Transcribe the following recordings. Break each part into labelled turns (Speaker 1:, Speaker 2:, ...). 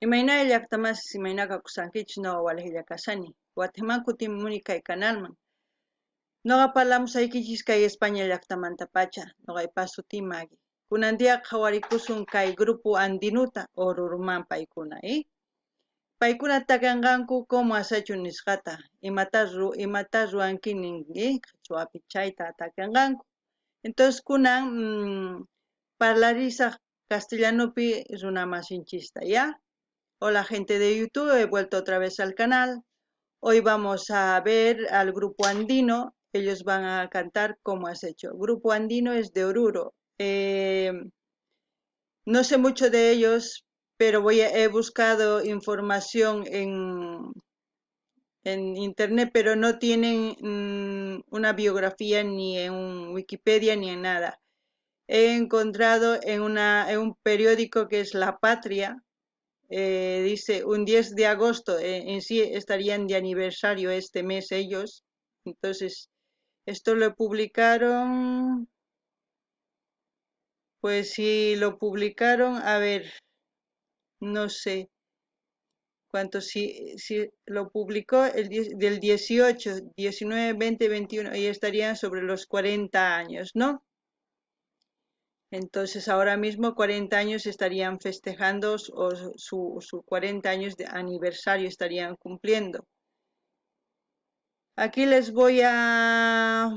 Speaker 1: Imayna llaqtamasis imayna kakusankichis noqa walejlla kashani. Watejman kutimuni kay kanalman. Noqa parlamusaykichis kay España llaqtamantapacha, noqaypa sutiy Maggie. Kunan día qhawarikusun kay grupo andinuta Oruruman paykuna, eh? Paykuna takanqanku cómo has hecho nisqata, imata ru imata ruwanki ninki qhichwapi chayta takanqanku. Entonces kunan parlarisaq castellanopi runamasinchista, ¿ya? Hola gente de YouTube, he vuelto otra vez al canal. Hoy vamos a ver al grupo andino, ellos van a cantar Cómo has hecho. Grupo andino es de Oruro. No sé mucho de ellos, pero he buscado información en internet, pero no tienen una biografía ni en Wikipedia ni en nada. He encontrado en un periódico que es La Patria, dice un 10 de agosto, en sí estarían de aniversario este mes ellos, entonces esto lo publicaron, pues si lo publicaron, a ver, no sé cuánto, si lo publicó el del 18, 19, 20, 21, y estarían sobre los 40 años, ¿no? Entonces ahora mismo 40 años estarían festejando o su 40 años de aniversario estarían cumpliendo. Aquí les voy a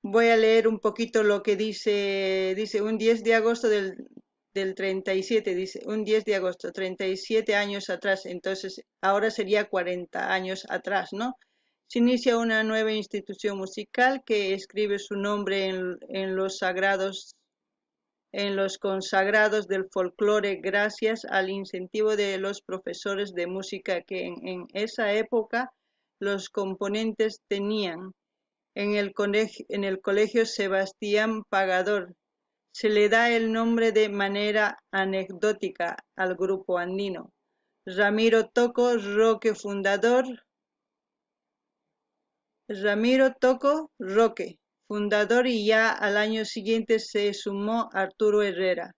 Speaker 1: leer un poquito lo que dice un 10 de agosto del 37, dice un 10 de agosto, 37 años atrás, entonces ahora sería 40 años atrás, ¿no? Se inicia una nueva institución musical que escribe su nombre en los sagrados, en los consagrados del folclore gracias al incentivo de los profesores de música que en esa época los componentes tenían. En el colegio Sebastián Pagador se le da el nombre de manera anecdótica al grupo andino. Ramiro Toco Roque fundador, Ramiro Toco Roque, fundador, y ya al año siguiente se sumó Arturo Herrera.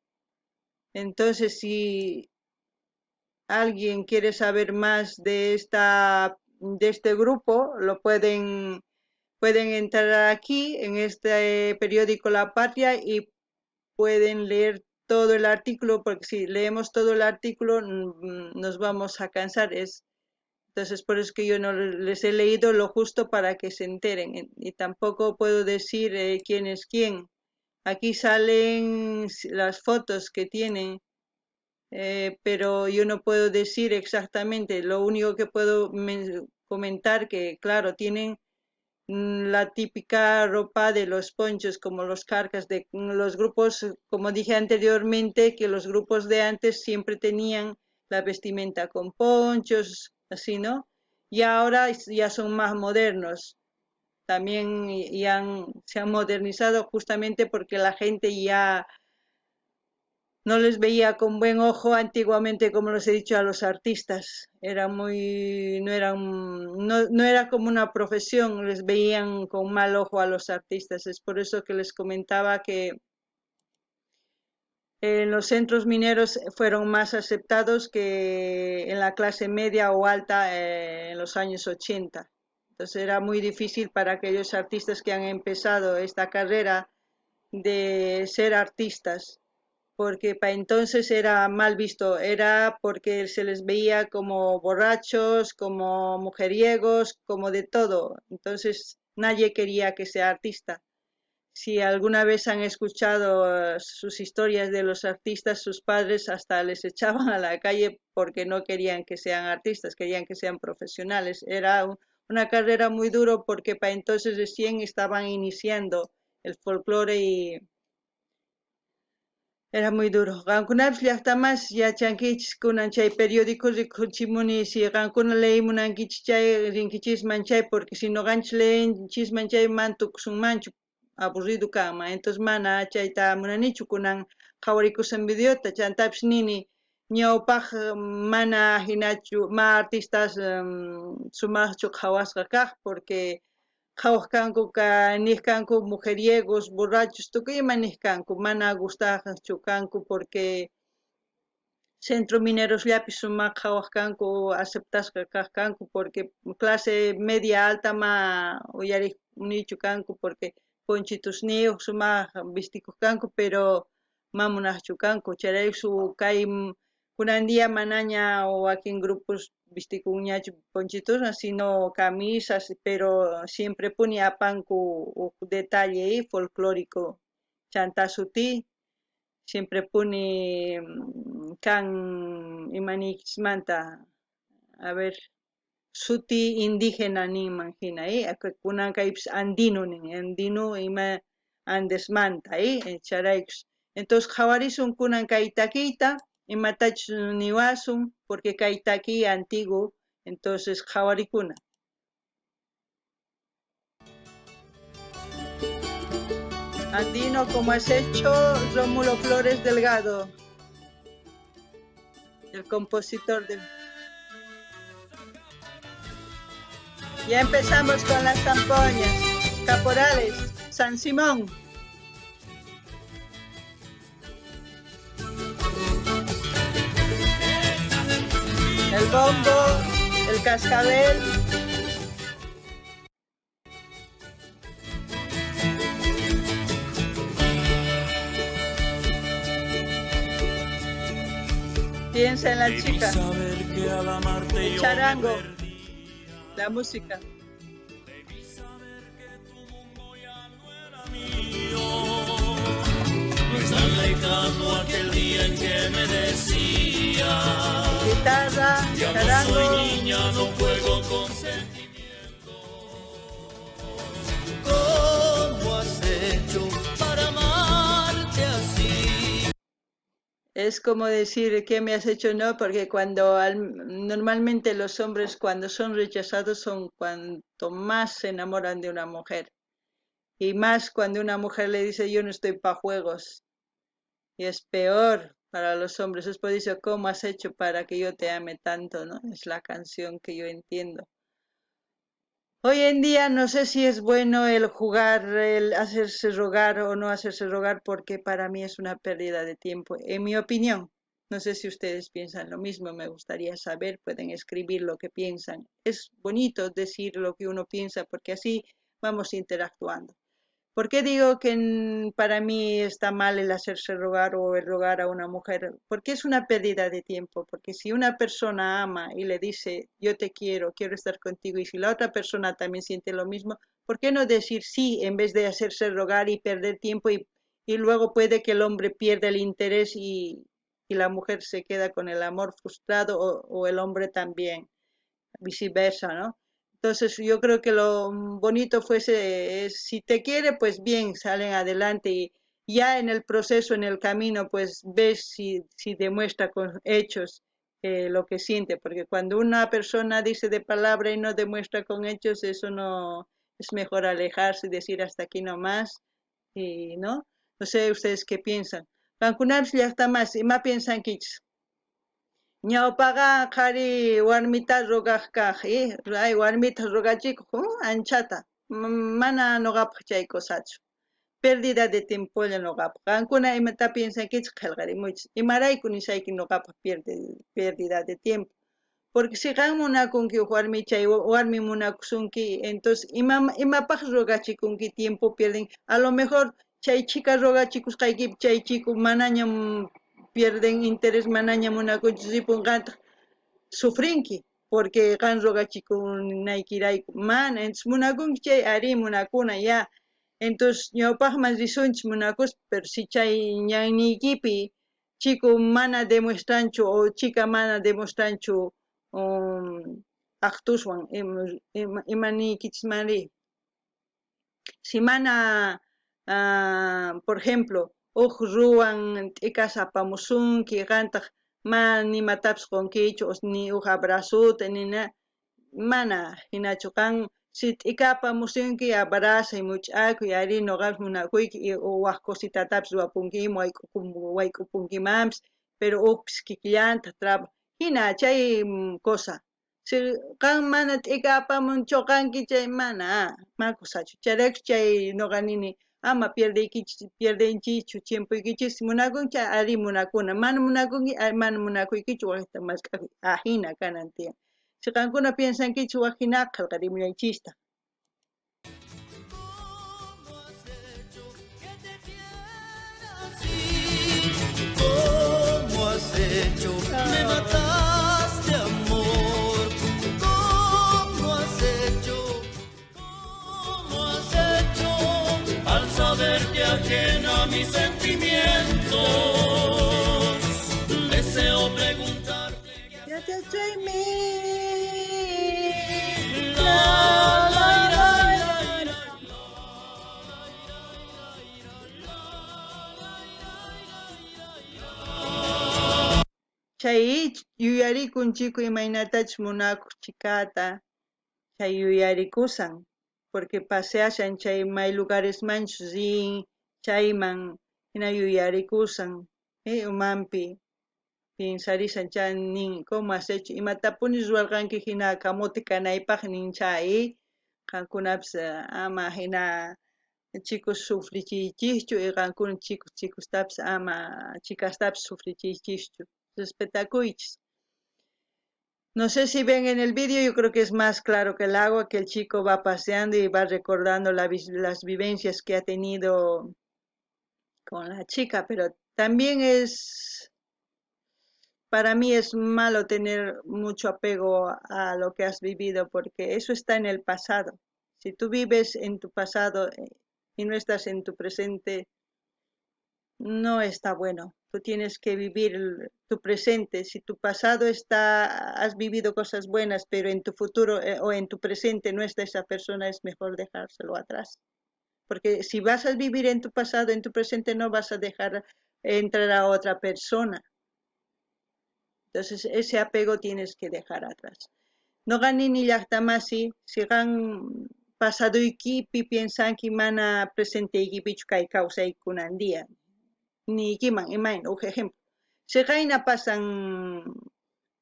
Speaker 1: Entonces, si alguien quiere saber más de este grupo, lo pueden entrar aquí en este periódico La Patria y pueden leer todo el artículo, porque si leemos todo el artículo nos vamos a cansar. Entonces, por eso que yo no les he leído lo justo para que se enteren. Y tampoco puedo decir quién es quién. Aquí salen las fotos que tienen, pero yo no puedo decir exactamente. Lo único que puedo comentar que, claro, tienen la típica ropa de los ponchos, como los carcas de los grupos, como dije anteriormente, que los grupos de antes siempre tenían la vestimenta con ponchos, así, ¿no? Y ahora ya son más modernos. También se han modernizado justamente porque la gente ya no les veía con buen ojo antiguamente, como les he dicho, a los artistas. Era muy, no eran, no, no era como una profesión, les veían con mal ojo a los artistas. Es por eso que les comentaba que en los centros mineros fueron más aceptados que en la clase media o alta en los años 80. Entonces era muy difícil para aquellos artistas que han empezado esta carrera de ser artistas, porque para entonces era mal visto, era porque se les veía como borrachos, como mujeriegos, como de todo. Entonces nadie quería que sea artista. Si alguna vez han escuchado sus historias de los artistas, sus padres hasta les echaban a la calle porque no querían que sean artistas, querían que sean profesionales. Era una carrera muy duro porque para entonces recién estaban iniciando el folclore y era muy duro. Qankunapis llaqtamas yachankichis kunan chay periódico rikuchimuni, si qankuna leyimunankichis chay rinkichisman chay, porque si noqanchis leyinchisman chay man tukusunmanchu, aburrido kanman. Entonces mana chayta munanichu kunan qhawarikusan videota, chantapis nini ñawpaq mana hinachu ma artistas sumaqchu qhawasqa kaq, porque qhawaq kanku ka niq kanku mujeriegos, borrachos, tukuy ima niq kanku, mana gustaqchu kanku porque Centro minerosllapi sumaj qhawaj kanku, aceptasqa kaj kanku, porque clase media alta ma uyarejnichu kanku, porque ponchitusniyoj sumaj vistikoj kanku, pero ma munajchu kanku. Chayrayku kay kunan día manaña wakin grupos vistikunñachu ponchituswan, sino camisas, pero siemprepuni apanku uj detalle folclórico chantá suti siemprepuni kan imaniykichismanta, a ver, suti indígena ninman jina, kunan kaypis andino nin, andino ima Andesmanta, chayraykus. Entonces qhawarisun kunan kay takiyta, imatachus niwasun, porque kay takiy antiguo, entonces qhawarikuna. Andino, como has hecho Rómulo Flores Delgado, el compositor de... Ya empezamos con las zampoñas. Caporales, San Simón. El bombo, el cascabel. Piensa en la
Speaker 2: Debí
Speaker 1: chica.
Speaker 2: saber que al amarte
Speaker 1: El
Speaker 2: yo me
Speaker 1: charango.
Speaker 2: perdía.
Speaker 1: La música.
Speaker 2: Debí saber que tu mundo ya no era mío. No es tan lejano aquel día en que me decías:
Speaker 1: Guitarra,
Speaker 2: ya no
Speaker 1: charango.
Speaker 2: soy niña, no juego con sentimientos. ¿Cómo has hecho para amarte así?
Speaker 1: Es como decir, ¿qué me has hecho? No, porque normalmente los hombres cuando son rechazados son cuanto más se enamoran de una mujer. Y más cuando una mujer le dice, yo no estoy pa' juegos. Y es peor para los hombres. Es por eso, ¿cómo has hecho para que yo te ame tanto? ¿No? Es la canción que yo entiendo. Hoy en día no sé si es bueno el jugar, el hacerse rogar o no hacerse rogar, porque para mí es una pérdida de tiempo, en mi opinión. No sé si ustedes piensan lo mismo, me gustaría saber, pueden escribir lo que piensan. Es bonito decir lo que uno piensa, porque así vamos interactuando. ¿Por qué digo que para mí está mal el hacerse rogar o el rogar a una mujer? Porque es una pérdida de tiempo, porque si una persona ama y le dice yo te quiero, quiero estar contigo, y si la otra persona también siente lo mismo, ¿por qué no decir sí en vez de hacerse rogar y perder tiempo? Y luego puede que el hombre pierda el interés y la mujer se queda con el amor frustrado, o el hombre también, viceversa, ¿no? Entonces yo creo que lo bonito fuese, es, si te quiere, pues bien, salen adelante y ya en el proceso, en el camino, pues ves si demuestra con hechos lo que siente, porque cuando una persona dice de palabra y no demuestra con hechos, eso no, es mejor alejarse y decir hasta aquí nomás, y no, no sé ustedes qué piensan. Qankunapis llajta más, ima piensankichis? Ñawpaqa qhari warmita rogaj kaj, Ay, warmita rogachikuj, anchata. Mana noqapaj chay cosachu. Pérdida de tiempolla noqapaj. Qankuna imata piensankichis qhelqarimuychis. Imarayku nishayki noqapaj pérdida de tiempo. Porque si qan munakunki uj warmi, chay warmi munakusunki, entonces imapaj rogachikunki, tiempo pierden. A lo mejor chay chica rogachikusqaykipi, chay chico manaña pierden interés, manaña munakunchu ripun, qantaq sufrinki, porque qan rogachikunaykirayku. Mana, entonces munakunki chay, ari munakuna ya. Entonces ñawpaqman risunchis munakuspa, pero si chay ñanniykipi chico mana demuestranchu o chica mana demuestranchu, actuswan, imaniykichismanri. Si mana, por ejemplo, uj ruwan t'ikas apamusunki, qantaq ma nimatapis qunkichu, o ni uj abrazuta, ni na, mana hinachu qan, si t'ika apamusunki, abraza y much'akuy, ari noqapis munakuyki, y o waj cositatapis ruwapunki, wayk'upunkimanpis, pero ujpis kikillanta traba. Hina chay cosa. Si qan mana t'ika apamun choqanki, chay mana, ma cosachu. Chayrayku chay noqa nini, Ama pierdenchikchu tiempoykichis. Munakunki ari munakuna, mana munakunki mana munakuykichu wajta mask'akuy. Ajina kanan tiyan. Si qankuna piensankichis waj hinaqa qhelqarimullaychista.
Speaker 2: ¿Cómo has hecho? Me mataste, amor. ¿Cómo has hecho? ¿Cómo has hecho? Al saber que ajena a mis sentimientos, deseo preguntarte.
Speaker 1: Ya te echo en mí.
Speaker 2: La, la, la, la, la.
Speaker 1: Chay yuyarikun chico imaynatachus munakuq chikata, chay yuyarikusan, porque paseashan chay may lugaresmanchus rin, chayman hina yuyarikusan, umanpi piensarishan chay nin, ¿cómo has hecho? Imatapuni ruwarqanki hina kamote kanaypaq nin chay, qankunapis ama hina chicos sufrichiychischu y qankuna chicos chicostapis ama chicastapis sufrichiychischu. Respetakuychis. No sé si ven en el vídeo, yo creo que es más claro que el agua, que el chico va paseando y va recordando las vivencias que ha tenido con la chica, pero también para mí es malo tener mucho apego a lo que has vivido, porque eso está en el pasado. Si tú vives en tu pasado y no estás en tu presente, no está bueno. Tú tienes que vivir tu presente. Si tu pasado está, has vivido cosas buenas, pero en tu futuro o en tu presente no está esa persona, es mejor dejárselo atrás. Porque si vas a vivir en tu pasado, en tu presente, no vas a dejar entrar a otra persona. Entonces, ese apego tienes que dejar atrás. Noqa nini llaqtamasi, si qan pasaduykipi piensanki mana presenteykipichu kay kawsaykunan día. Niykiman, imayna, uj ejemplo. Si qayna pasan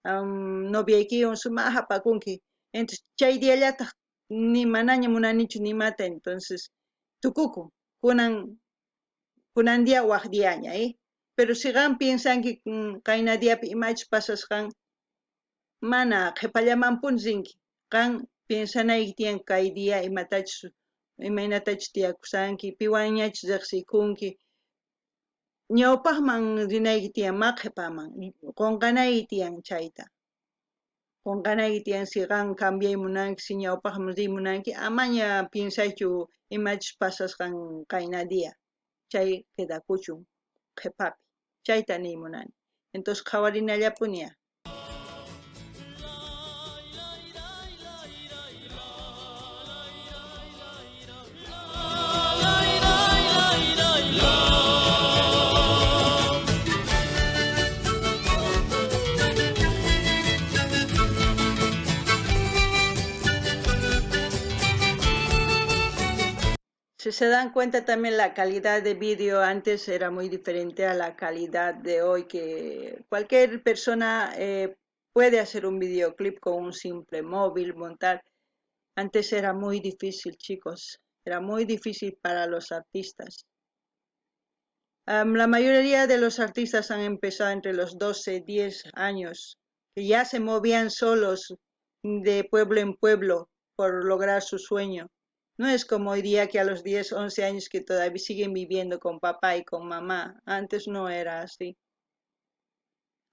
Speaker 1: noviaykiwan sumaj apakunki, entonces chay diallataq ni manaña munanichu nimata, entonces tukukun, kunan día waj diaña, Pero si qan piensanki qayna diapi imachus pasasqan, mana qhipallamanpuni rinki. Qan piensanayki tiyan kay día imatachus, imaynatachus tiyakusanki, piwanñachus riqsikunki. Ñawpaqman rinayki tiyan, ma qhipaman, qunqanayki tiyan chayta. Qunqanayki tiyan si qan cambiay munanki, si ñawpaqman riy munanki, amaña piensaychu imachus pasasqan qayna día. Chay quedakuchun qhipapi. Chayta niy munani. Entonces qhawarinallapuni. Si se dan cuenta también la calidad de vídeo antes era muy diferente a la calidad de hoy, que cualquier persona puede hacer un videoclip con un simple móvil, montar. Antes era muy difícil, chicos, era muy difícil para los artistas. La mayoría de los artistas han empezado entre los 12, 10 años, que ya se movían solos de pueblo en pueblo por lograr su sueño. No es como hoy día que a los 10, 11 años que todavía siguen viviendo con papá y con mamá. Antes no era así.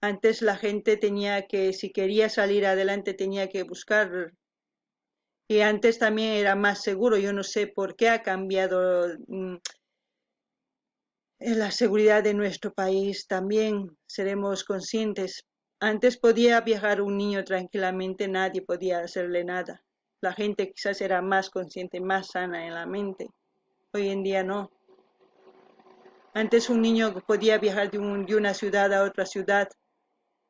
Speaker 1: Antes la gente tenía que, si quería salir adelante, tenía que buscar. Y antes también era más seguro. Yo no sé por qué ha cambiado la seguridad de nuestro país. También seremos conscientes. Antes podía viajar un niño tranquilamente, nadie podía hacerle nada. La gente quizás era más consciente, más sana en la mente. Hoy en día no. Antes un niño podía viajar de una ciudad a otra ciudad.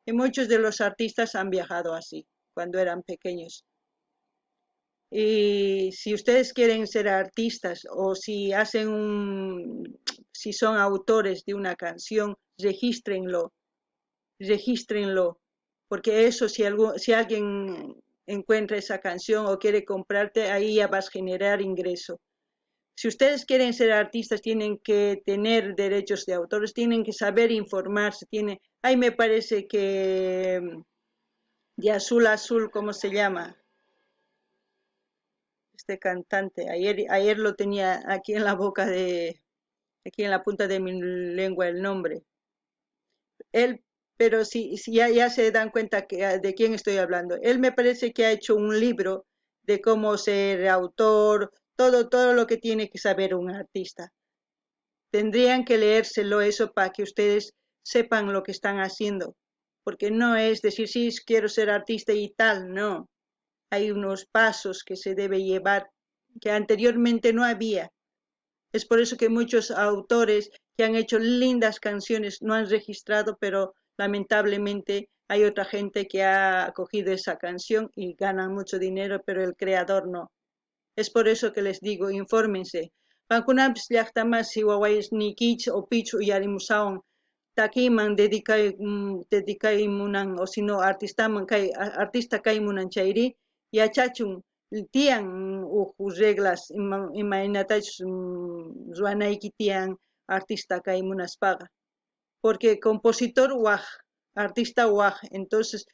Speaker 1: Y muchos de los artistas han viajado así, cuando eran pequeños. Y si ustedes quieren ser artistas o si son autores de una canción, regístrenlo, regístrenlo, porque eso si alguien encuentra esa canción o quiere comprarte, ahí ya vas a generar ingreso. Si ustedes quieren ser artistas, tienen que tener derechos de autores, tienen que saber informarse, tienen... Ay, me parece que de Azul Azul, ¿cómo se llama? Este cantante, ayer lo tenía aquí en la boca de, aquí en la punta de mi lengua el nombre. Él, pero si ya se dan cuenta de quién estoy hablando. Él me parece que ha hecho un libro de cómo ser autor, todo lo que tiene que saber un artista. Tendrían que leérselo eso para que ustedes sepan lo que están haciendo, porque no es decir, sí, quiero ser artista y tal, no. Hay unos pasos que se debe llevar que anteriormente no había. Es por eso que muchos autores que han hecho lindas canciones no han registrado, pero lamentablemente hay otra gente que ha cogido esa canción y gana mucho dinero, pero el creador no. Es por eso que les digo, infórmense. Qankunapis llaqtamasi wawayniykichis o pichus uyarimushawan takiyman dedicay munan o sino artistaman kay artista kay munan chayri yachachun tiyan uj reglas imaynatachus ruwanayki tiyan artista kay munaspaqa, porque compositor waj, artista waj, entonces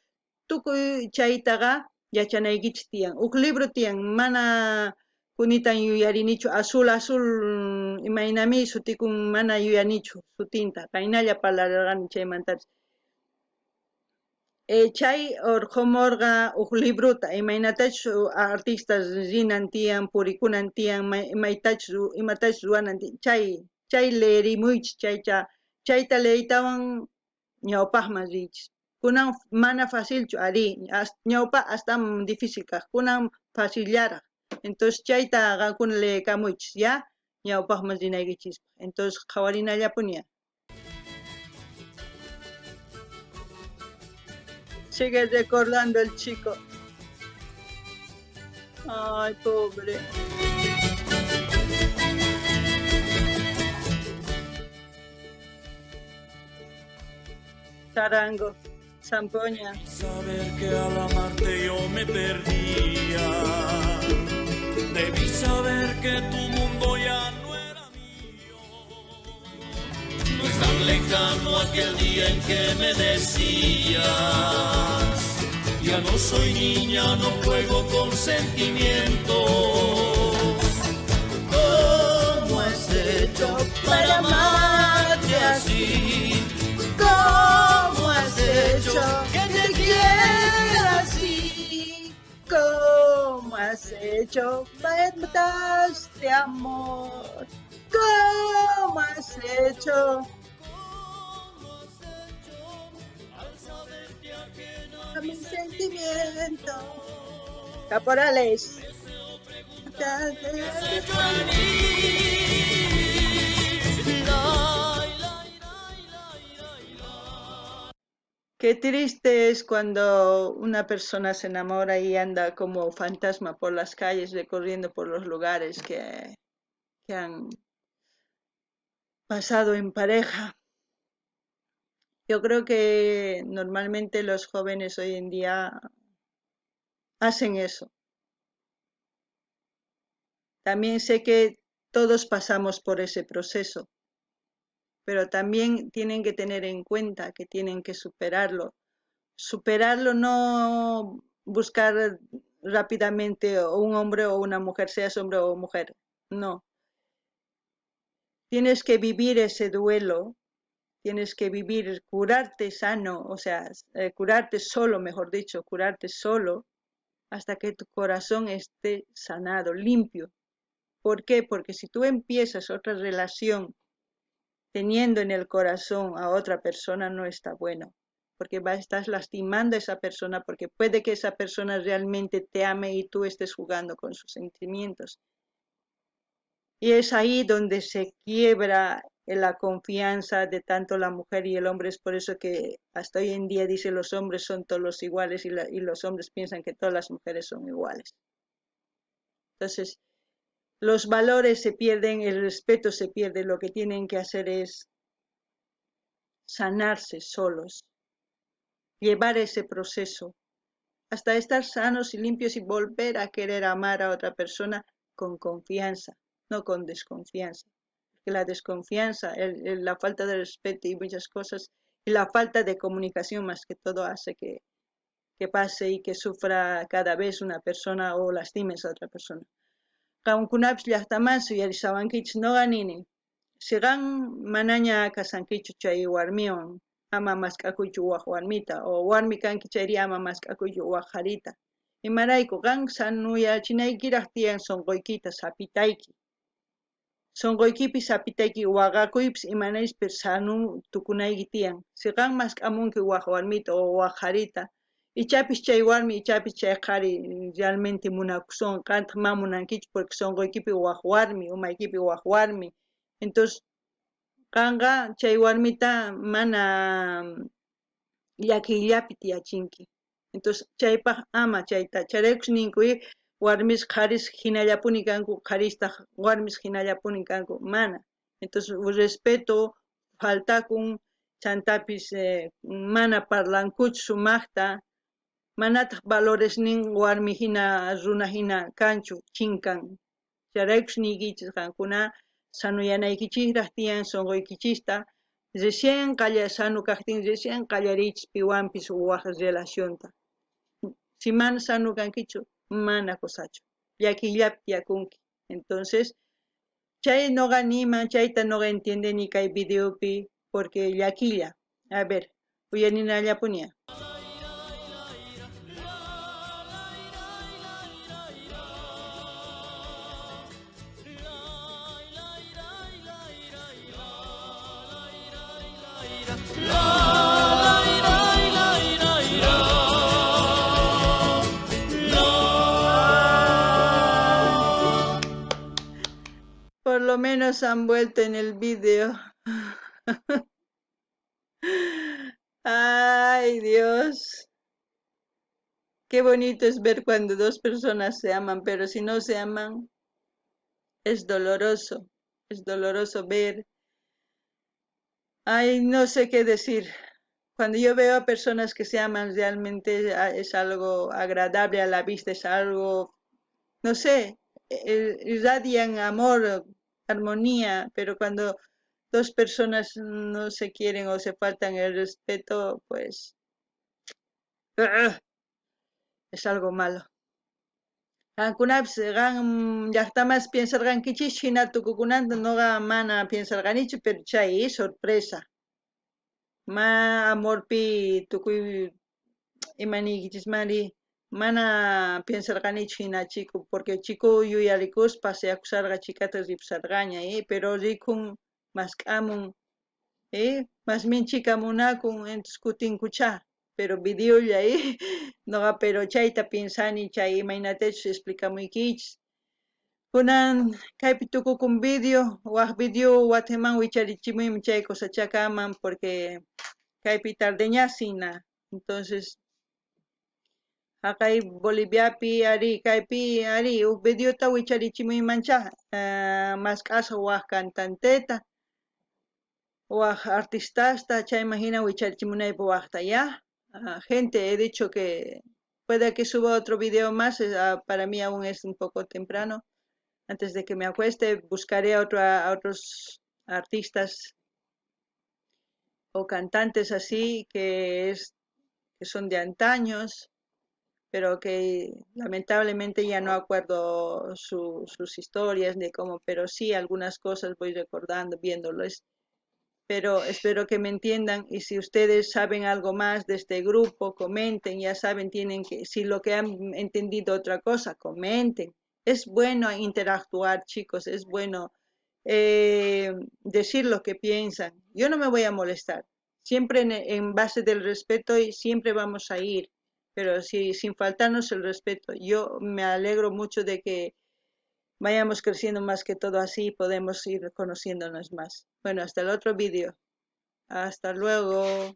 Speaker 1: tukuy chaytaqa yachanaykichis tiyan. Uj libro tiyan, mana kunitan yuyarinichu, azul azul imaynami sutikun mana yuyanichu sutinta, qaynalla parlarqani chaymantapis. Chay urqhumurqa uj libruta imaynatachus artistas rinan tiyan, purikunan tiyan, maytachus imatachus ruwanan tiyan, chay leerimuychis, chayta leeytawan ñawpaqman riychis. Kunan mana facilchu, arí, ñawpa astawan difícil kaq, kunan facillaraq. Entonces chayta qankuna leekamuychis, ya ñawpaqman rinaykichispaq. Entonces qhawarinallapuni. Sigue recordando el chico. Ay, pobre. Charango, zampoña.
Speaker 2: Saber que al amarte yo me perdía. Debí saber que tu mundo ya no era mío. No es tan lejano aquel día en que me decías: ya no soy niña, no juego con sentimientos. ¿Cómo has hecho para amarte así?
Speaker 1: ¿Cómo has hecho que te quiera así? ¿Cómo has hecho para darte amor? ¿Cómo has hecho? A mi sentimiento. Caporales. Qué triste es cuando una persona se enamora y anda como fantasma por las calles, recorriendo por los lugares que han pasado en pareja. Yo creo que normalmente los jóvenes hoy en día hacen eso. También sé que todos pasamos por ese proceso, pero también tienen que tener en cuenta que tienen que superarlo. Superarlo, no buscar rápidamente un hombre o una mujer, seas hombre o mujer, no. Tienes que vivir ese duelo, tienes que vivir, curarte sano, o sea, curarte solo, mejor dicho, curarte solo, hasta que tu corazón esté sanado, limpio. ¿Por qué? Porque si tú empiezas otra relación teniendo en el corazón a otra persona, no está bueno, porque estás lastimando a esa persona, porque puede que esa persona realmente te ame y tú estés jugando con sus sentimientos. Y es ahí donde se quiebra la confianza de tanto la mujer y el hombre. Es por eso que hasta hoy en día dicen los hombres son todos iguales y los hombres piensan que todas las mujeres son iguales. Entonces, los valores se pierden, el respeto se pierde. Lo que tienen que hacer es sanarse solos, llevar ese proceso hasta estar sanos y limpios y volver a querer amar a otra persona con confianza, no con desconfianza. Porque la desconfianza, la falta de respeto y muchas cosas, y la falta de comunicación más que todo hace que pase y que sufra cada vez una persona o lastimes a otra persona. Qankunapis llaqtamansi uyarishawankichis noqa nini, si qan manaña kasankichu chay warmiwan, ama mask'akuychu waj warmita, o warmi kanki chayri ama mask'akuychu waj qharita. Imarayku qan sanuyachinaykiraj tiyan sonqoykita sapitayki. Sonqoykipi sapitayki waqakuypis imanaypis sanu tukunayki tiyan. Si qan mask'amunki waj warmita o waj qharita, ichapis chay warmi, ichapis chay qhari realmente munakusun, qantaq ma munankichu porque sonqoykipi waj warmi, umaykipi waj warmi. Entonces, qanqa chay warmita mana llakiyllapi tiyachinki. Entonces, chaypaq ama chayta, chayraykus ninku warmis qharis hinallapuni kanku, qharistaq warmis hinallapuni kanku, mana. Entonces, respeto faltakun, chantapis mana parlankuchu sumaqta, manataq valoresnin warmi hina, runa hina kanchu, chinkan. Chayraykus niykichis qankuna sanuyanaykichikraq tiyan sonqoykichista, recién sanu kaqtin recién qallariychis piwanpis waj relacionta. Si mana sanu kankichu, mana kusachu, llakiyllapi tiyakunki. Entonces, chay noqa niyman, chayta noqa entiendeni kay videopi, porque llakilla. A ver, uyarinallapuni. Por lo menos han vuelto en el video. Ay, Dios. Qué bonito es ver cuando dos personas se aman, pero si no se aman, es doloroso. Es doloroso ver. Ay, no sé qué decir. Cuando yo veo a personas que se aman, realmente es algo agradable a la vista, es algo, no sé, irradian amor, armonía, pero cuando dos personas no se quieren o se faltan el respeto, pues es algo malo. Qankunapis qan llaqtamas piensarqankichis hina tukukunanta, noqa mana piensarqanichu, pero chay sorpresa. Ma amorpi tukuy imaniykichismari mana piensarqanichu hina chico, porque chico yuyarikuspa seakusarqa chikata ripusarqaña, pero rikun mask'amun, masmin chika munakun, entonces kutinkuchá, pero videolla, noqa pero chayta piensani, chay imaynatachus explikamuykichis. Kunan kaypi tukukun video, waj video watiman wicharichimuyman chay cosachakaman, porque kaypi tardeñasina, entonces haqay Boliviapi ari kaypi ari uj videota wicharichimuymancha, mask'asqa waj cantanteta, waj artistasta, chayman hina wicharichimunaypaq wajta, ya. Gente, he dicho que puede que suba otro video más, para mí aún es un poco temprano. Antes de que me acueste, buscaré a otros artistas o cantantes así que son de antaños, pero que lamentablemente ya no acuerdo sus historias de cómo, pero sí algunas cosas voy recordando, viéndolos. Pero espero que me entiendan, y si ustedes saben algo más de este grupo, comenten, ya saben, tienen que, si lo que han entendido otra cosa, comenten. Es bueno interactuar, chicos, es bueno decir lo que piensan. Yo no me voy a molestar, siempre en base del respeto, y siempre vamos a ir, pero sin faltarnos el respeto. Yo me alegro mucho de que vayamos creciendo más que todo así, podemos ir conociéndonos más. Bueno, hasta el otro vídeo. Hasta luego.